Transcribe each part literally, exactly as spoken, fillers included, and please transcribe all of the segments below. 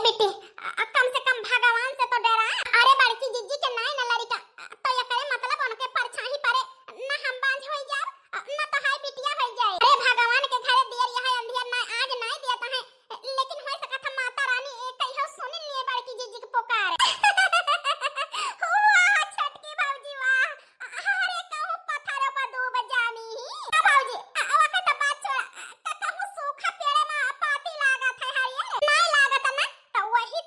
पिटी, अ, कम से कम भगवान से तो डरा। अरे बड़की जिज्जी के नाई न लड़िका, अ, तो एकरे मतलब उनके परछाई परे, न हम बांझ होई जाब, अ, न तो हाय बिटिया होई जाए। अरे भगवान के घरे दियर यह अंधियर ना आज नाई दिया तहे, लेकिन होई सकत है माता रानी ए कहियो सुन लिए बड़की जिज्जी के पुकार। हुआ छोटकी भौजी वाह, अरे कहूँ पत्थरों पर डूब जानी ही। का भौजी, अ, ओकर तो बात छोड़ा, अ, क-, कहूँ सूखा पेड़े में पाती लागत है हरियर? नाई लागत ना, तो वही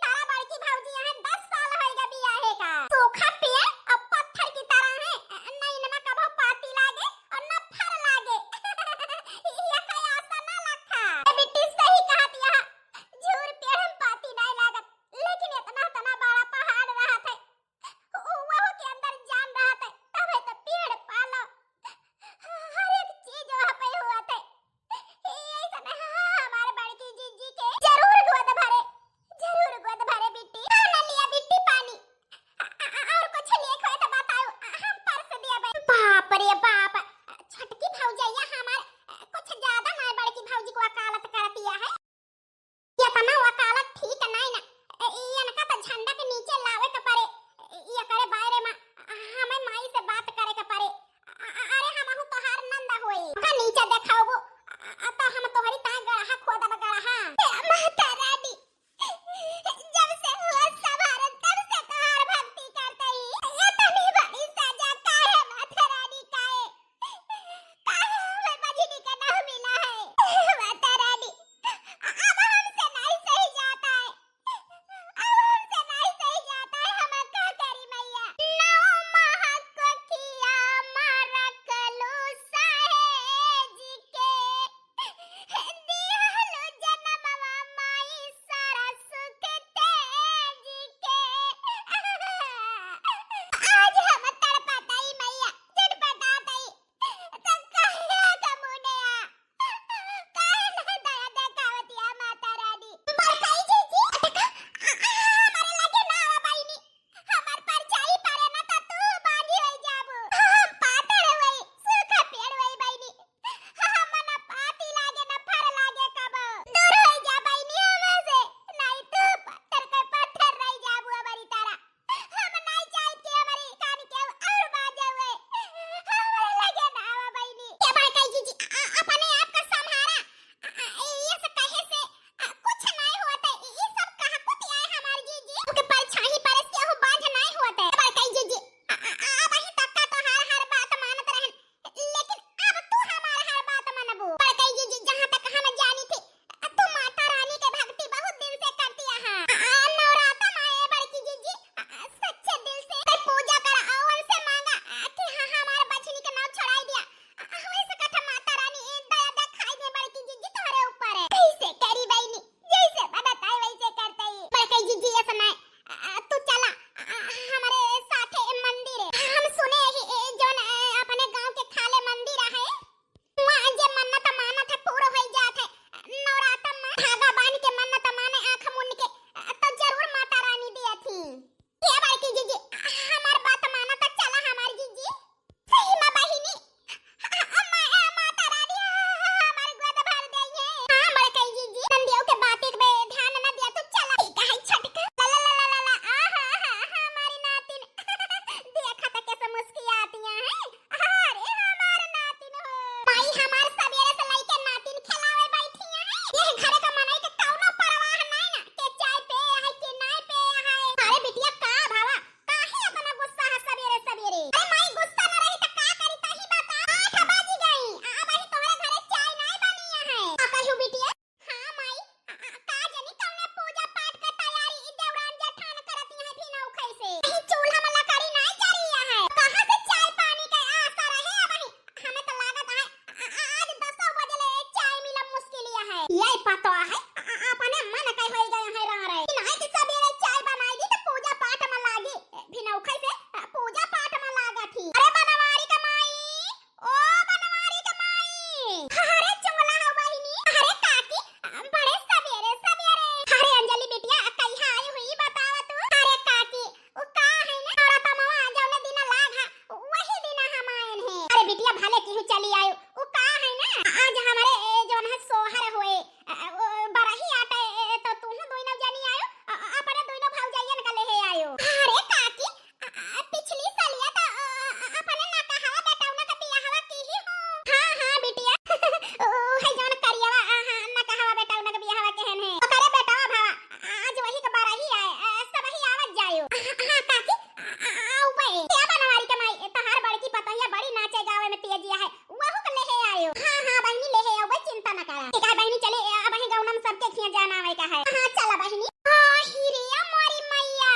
का है। हाँ, चला बहिनी। हाँ, हिरिया मोरी मैया।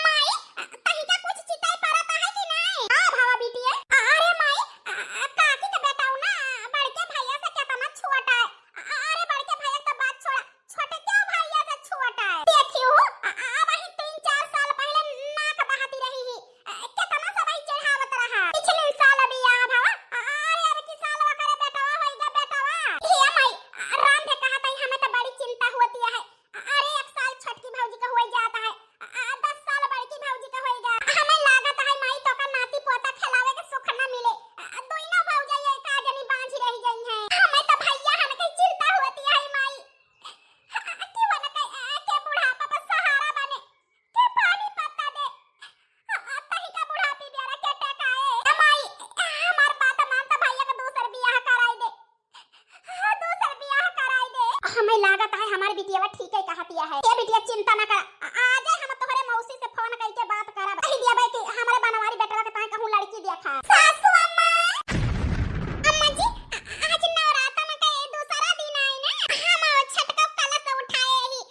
माई, तहिका कुछ चिताई परत है कि नहीं? हाँ, भावा बिटिया। अरे माई, काकी के बेटाऊ ना, बड़के भैया से केतना छोटा है। अरे बड़के भैया तो बात छोड़ा, छोटके भैया से छोटा है। देखियो, अबही तीन चार साल पहले नाक बहाती रही ही। केतना सबही चढ़ावत रहा। पिछले साल बियाह भवा, अरे अब की साल ओकरे बेटवा होइगा, बेटवा। हे माई, राम दे कहत है, हमें तो बड़ी चिंता होती है। अरे, एक साल छोटकी भौजी का होई जात है, आ, दस साल बड़की भौजी का होइगा। हमें लागत है माई, तोका नाती पोता खेलावे के सुख न मिले। आ, दोनों भौजाई एका जनी बांझी रह गई हैं। हमें तो भैया हन के चिंता होती है माई, कि वन के, आ, के बुढ़ापा पर सहारा बने, के पानी पत्ता दे। आ, तही का बुढ़ापी बेरा के टेकाए। ए माई, हमार बात मान तो भैया का दूसर बियाह कराई दे। हाँ, दूसर बियाह कराई दे। हमें लागत है हमार बिटिया ठीक है कहतिया है। ए बिटिया चिंता ना कर, आ जाए हम तोहरे मौसी से फोन करके बात करब। कही दिया भाई कि हमारे बनवारी बेटवा के ताई कहूँ लड़की दिया था। सासू अम्मा, अम्मा जी, आज नवरातन के दूसरा दिन आई ना, हम छोटका कलश उठाए ही,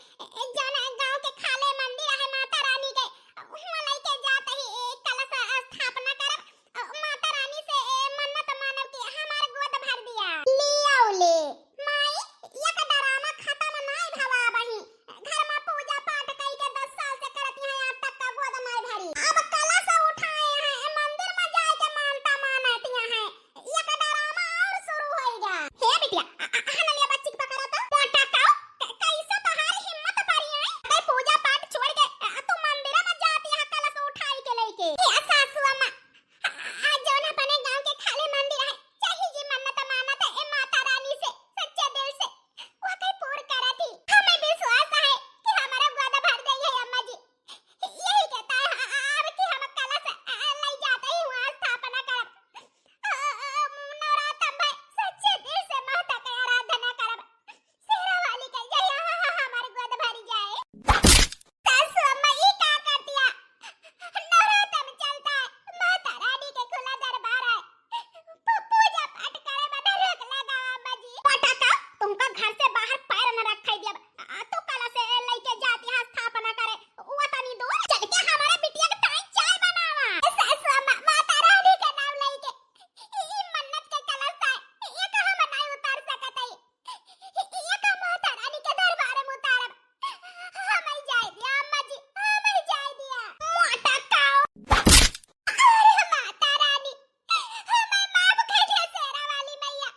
जौन गाँव के खाले मंदिर है माता रानी के, हुआं लेके जात ही कलश स्थापना करब। अ, माता रानी से, ए, मन्नत मानब कि हमार गोद भर दिया। ले आओ ले। माई, एक डरामा खत्म नाय भवा अबही। घर में पूजा पाठ कई के दस साल से करती हैं, आज तक का गोद नाय भरी। अब कलश उठाए हैं, मंदिर में जाए के मानता मानती हैं। एक डरामा और शुरू होइगा। हे बिटिया, अ, अ, हनलिया बच्ची के पकड़ा तो। मोटा काऊ, क-, कैसे तोहार हिम्मत पड़ी है? अरे पूजा पाठ छोड़ के, अ, तू मंदिर में जाती है कलश उठाई के लेके। ए सासू अम्मा, आ, जौन अपने गाँव के खाली मंदिर है, चाहे जी मन्नत मानत है, ए माता रानी से, सच्चे दिल से, ओके पूर करत ही। हमें विश्वास है कि हमारा गोद भर देई है अम्मा जी। यही कहता है, आ, आ, अब कि हम कलश, आ, आ, लई जाते ही वहाँ स्थापना करब। आ, आ, आ, नवरातन भर सच्चे दिल से माता के आराधना करब। शेरा वाली के जय, आ, आ, आ, हमार गोद भर जाए। सासू अम्मा, ई का कर दिया? नवरातन चलता है, माता रानी के खुला दरबार है। पू-, पूजा पाठ करे बदे रोक लगावा अम्मा जी। पटाका, तुमका घर से बाहर पैर न रखे दिया। आ, तू कलश लेके जाती है स्थापना करे, वो तनी दूर चल के हमारे बिटिया के ताई चाय बनावा। सासू अम्मा, माता रानी के नाम लेके ई मन्नत के कलश है, ये कहाँ हम नहीं उतार सकत है। ये का माता रानी के दरबार में उतारब? हमें जाए दिया अम्मा जी, हमें जाए दिया। मोटा काऊ। अरे माता रानी, हमें माफ कर दिया शेरा वाली मैया।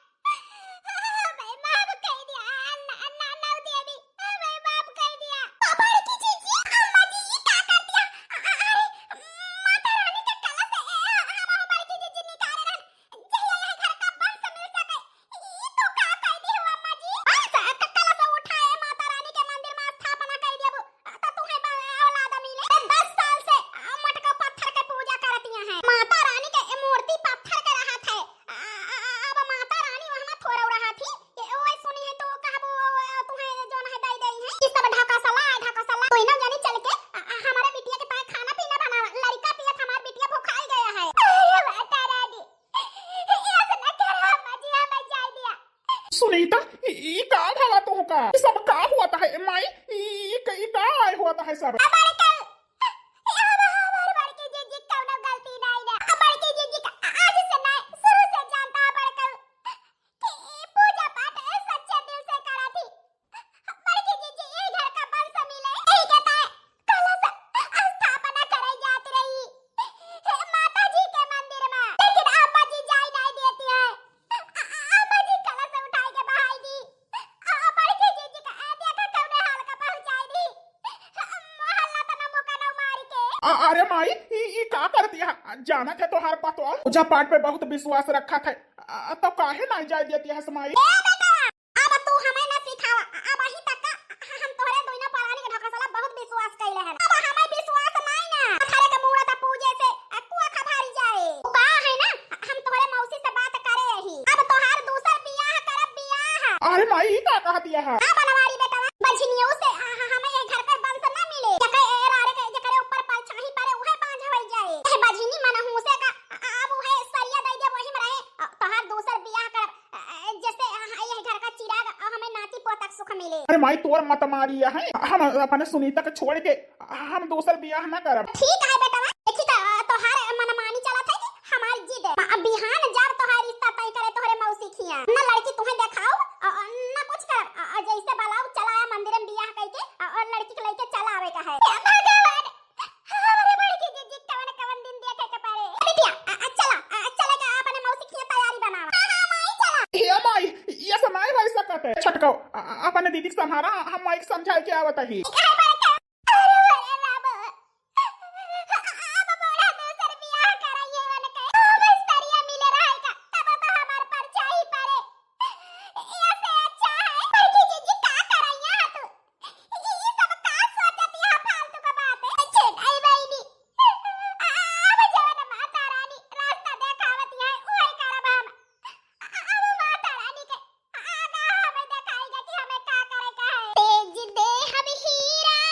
हमें माफ कर दिया। ना, ना, नौ देवी, हमें माफ कर दिया। बड़की जीजी, अम्मा जी, ये का कर दिया? अ-, अ-, अरे, माता रानी के कलश से, ए, हम बड़की जीजी निकाले रहन। जहिया यह घर का वंश मिल सके, ई तू का कह दी हो अम्मा जी? वंश? क-, कलश उठाए माता रानी के मंदिर में स्थापना कर देबू, त तुम्हें ब-, औलाद मिले। ए, दस साल से, आ, मटका पत्थर के पूजा करतिया हैं। माता रानी के ए मूर्ति पत्थर के रहत है। आ, आ, आ, अब माता रानी वहाँ थोड़ा रहत ही। ए, ओए सुनी है तो कहबू, ओ, ओ, तुम्हें जौन है दे दे हैं। ई सब ढकसला है, ढकसला। कोई ना जानी चल के, आ, आ, हमारे बिटिया के ताए खाना पीना बनावा। लड़का पियत हमार बिटिया भुखाई गया है। अरे माता रानी। ऐसे ना करो अम्मा जी, हमें जाए दिया। सुनीता, ई, ई का भवा तोहका? ई सब का होत है, माई? ई, ई, ई का होत है सब? अब अरे कल, ए, हम, हमार बड़की जीजी कौनो गलती नहीं ना। अब बड़की जीजी का आज से नहीं, शुरू से जानता है बड़कल कि ई पूजा पाठ ए सच्चे दिल से करा थी। बड़की जीजी, ई घर का वंश मिले, यही के ताए कलश स्थापना करे जात रही। हे माता जी के मंदिर में, लेकिन अम्मा जी जाई नहीं देती है। अ-, अ-, अम्मा जी कलश उठाई के बहाई दी। अ, बड़की जीजी का, अ, देखा कौने हाल का पहुंचाई दी। मोहल्ला तना मुका न मारी के। अ-, अरे माई, ई, ई का कर दिया? जानत है तोहार पतोह पूजा पाठ पे बहुत विश्वास रखत है। अ, तो काहे नहीं जाए देती है माई? ए बेटा, अब तू हमें न सिखावा, अबही तक का हम तोहरे दुइनो परानी के ढकसला बहुत विश्वास कइले हन। अब हमें विश्वास नाई ना, पत्थर के मूरत पूजे से, आ, कुआ खा भारी जाए। उ का है ना, हम तोहरे मौसी से बात करे रही, अब तोहार दूसर बियाह करब बियाह। अरे माई, ई का कह दिया है? हाँ बनवारी बेटवा, बझनियों से, आ, आ, हमें ये घर के वंश न मिले, जके ए रारे के, जकरे ऊपर परछाई पड़े, उहे बांझ होई जाए। ए बझनी मनहूसे का, आ, आ, अब उहे सरिया दे दे, वही में रहे, आ, तोहार दूसर बियाह करब। अ, जैसे, अ, यह घर का चिराग, अ, हमें नाती पोता के सुख मिले। अरे आई तोर मत मारी है, हम अपने सुनीता के छोड़ के हम दूसर बियाह ना करब। ठीक है बेटवा, देखी त तोहार मनमानी चलत है कि हमार जिद। अब बिहान जब तोहार रिश्ता तय करे तोहरे मौसी खिया, ना लड़की तुहे देखाओ, अ, अ, ना कुछ कर, अ, अ, जैसे बलाऊ चला आया मंदिर में बियाह कइके, अ, और लड़की के लइके चला आवे का है। हे भगवान, हमरे बड़की जीजी कवन कवन दिन देखे के पड़े। बिटिया, अ, अ, चला, अ, अ, चले के अपने मौसी खिया तैयारी बनावा। हाँ, हाँ, माई चला। हे माई, ये से नाई रह सकत है। छटको, अ, अ, अपने दीदी के संभारा, हम माई के समझाए के आवत ही। ठीक है बड़का। अरे, अरे, बाबा। अब बूढ़ा दूसर बियाह कराइए वन के। अब सरिया मिले रहे का, तब तो हमार परछाई पड़े। ये से अच्छा है। बड़की जीजी का करैया है तू? ई सब का सोचत है फालतू का बात है? छेटाई बहिनी। अब जवन माता रानी रास्ता देखावत है, उहे करब हम। अब माता रानी के आगा हमें देखाई जा कि हमें का करे का है। तेज दे हम हीरा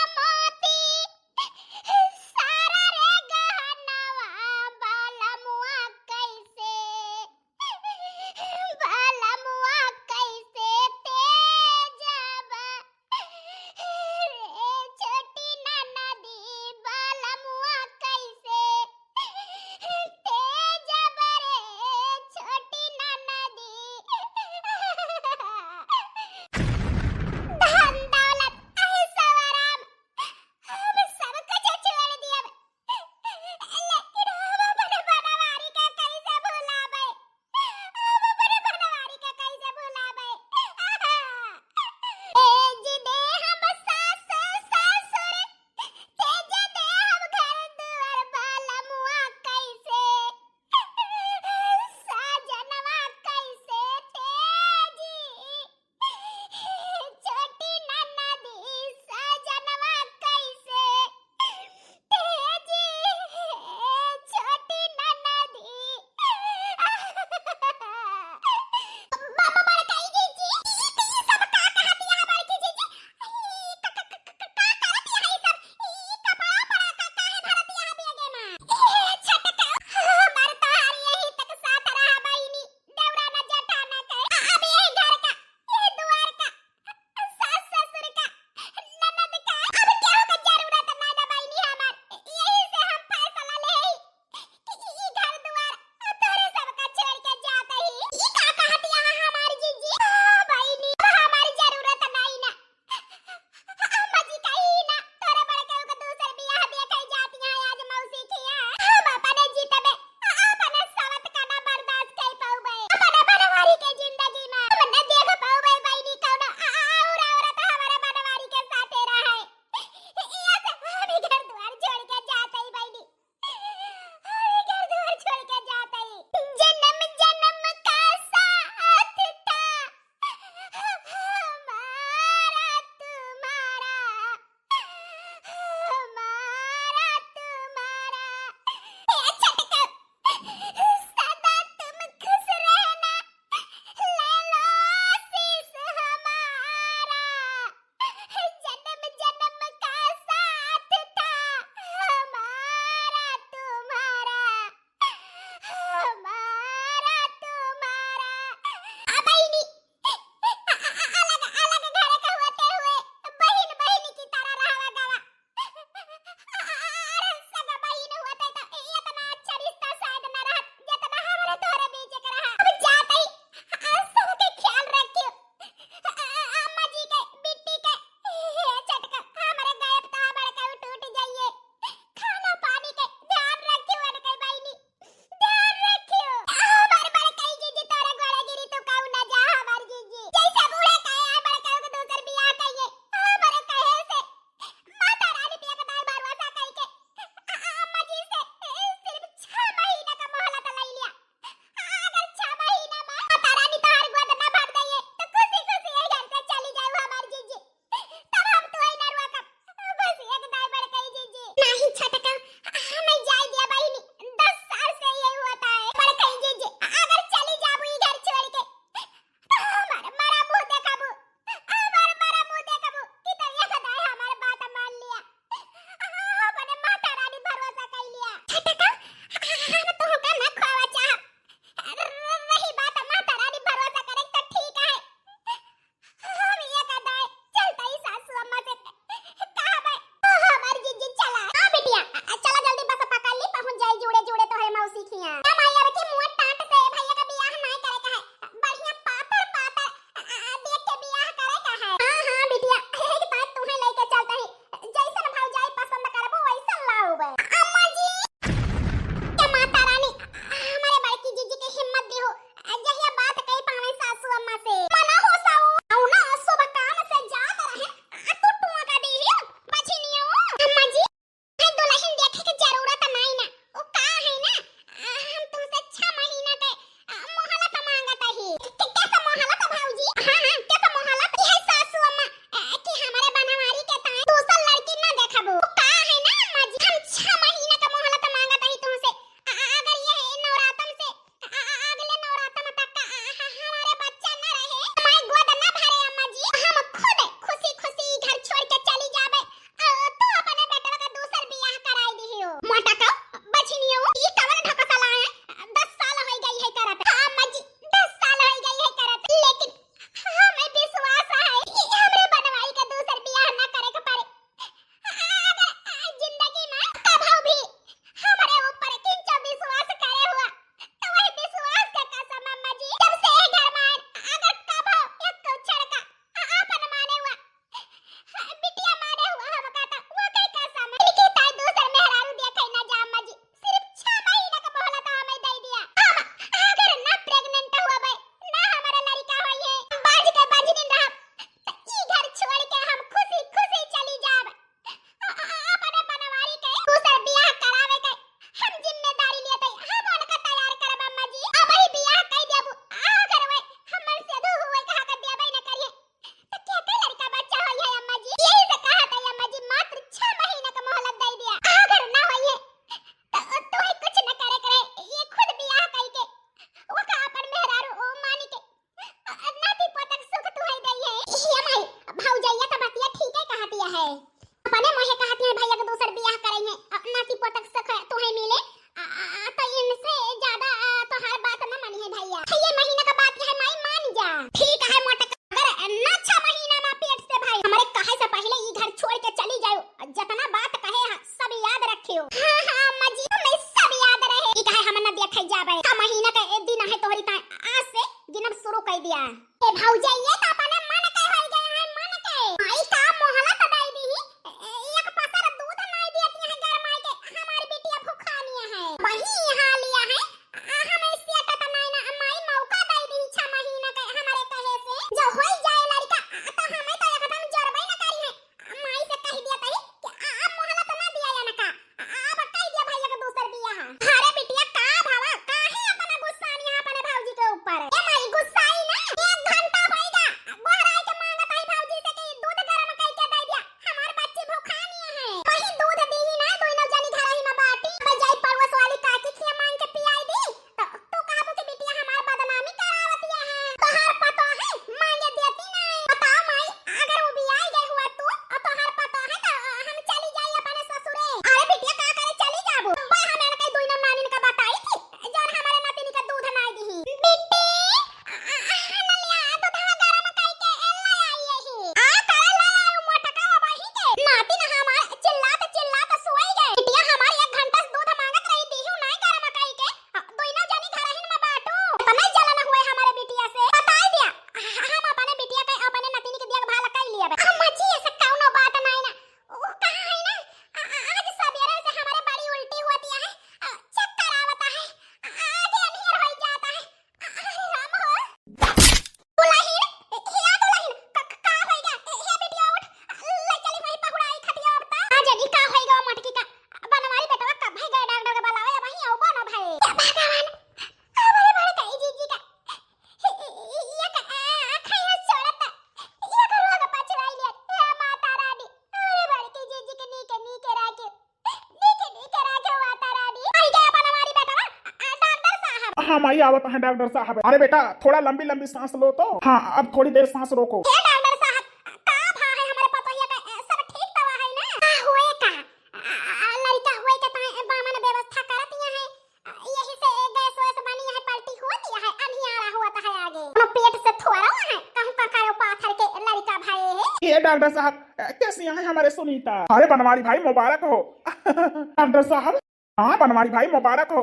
हाँ माई, आवत है डॉक्टर साहब। अरे बेटा, थोड़ा लंबी लंबी सांस लो तो। हाँ, अब थोड़ी देर सांस रोको। हे डॉक्टर साहब, का भा है हमरे पतोहिया का? ए, सब ठीक तो है ना? का हुए का? आ, आ, लड़का हुए के ताई बामन व्यवस्था करत यहाँ है। आ, यही से गैस वैस बनी है, पलटी होती है, अनियारा होत है आगे। कोनो पेट से थोड़ा है, कहूँ का करो पाथर के लड़का भए है। ये डॉक्टर साहब, कैसी हैं हमारे सुनीता? अरे बनवारी भाई, मुबारक हो। डॉक्टर साहब, हाँ बनवारी भाई, मुबारक हो।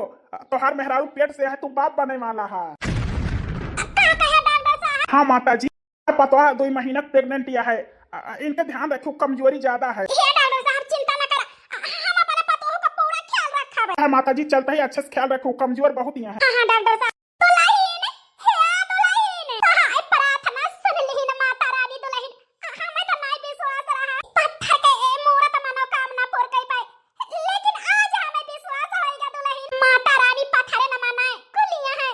तोहार मेहरारू पेट से है, तू बाप बने वाला है। का कहे डॉक्टर साहब? हाँ माता जी, पतोह दुई महीना प्रेग्नेंट या है। अ, इनके ध्यान रखो, कमजोरी ज्यादा है। हे डॉक्टर साहब, चिंता न करा, हम अपने पतोह का पूरा ख्याल रखब। हाँ माता जी, चलते ही अच्छे से ख्याल रखो, कमजोर बहुत ही है। हाँ, हाँ, डॉक्टर साहब। दुलहिन, हे दुलहिन, तोहार प्रार्थना सुन लिहिन माता रानी दुलहिन। हमें तो नहीं विश्वास रहा, पत्थर के ए मूरत मनोकामना पूर कर पाए, लेकिन आज हमें विश्वास होएगा दुलहिन। माता रानी पत्थर न मनाए, कुलिया है,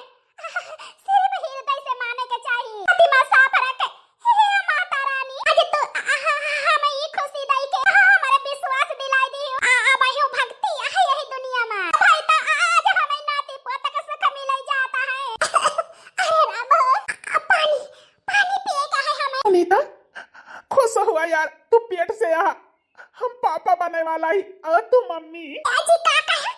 सिर्फ हृदय से माने के चाहिए। प्रतिमा साफ रखे। हे माता रानी, आज तो, आ, आ, आ, हमें ई खुशी दई के, आ, हमारे विश्वास दिलाई दी। आ, अब यो भक्ति है यही दुनिया में। भाई तो आज हमें नाती पोता का सुख मिले जाता है। अरे राम, आ, पानी, पानी पिए का है हमें। सुनीता, खुश हुआ यार, तू पेट से आ, हम पापा बने वाला ही, आ तू मम्मी। जी का कहे?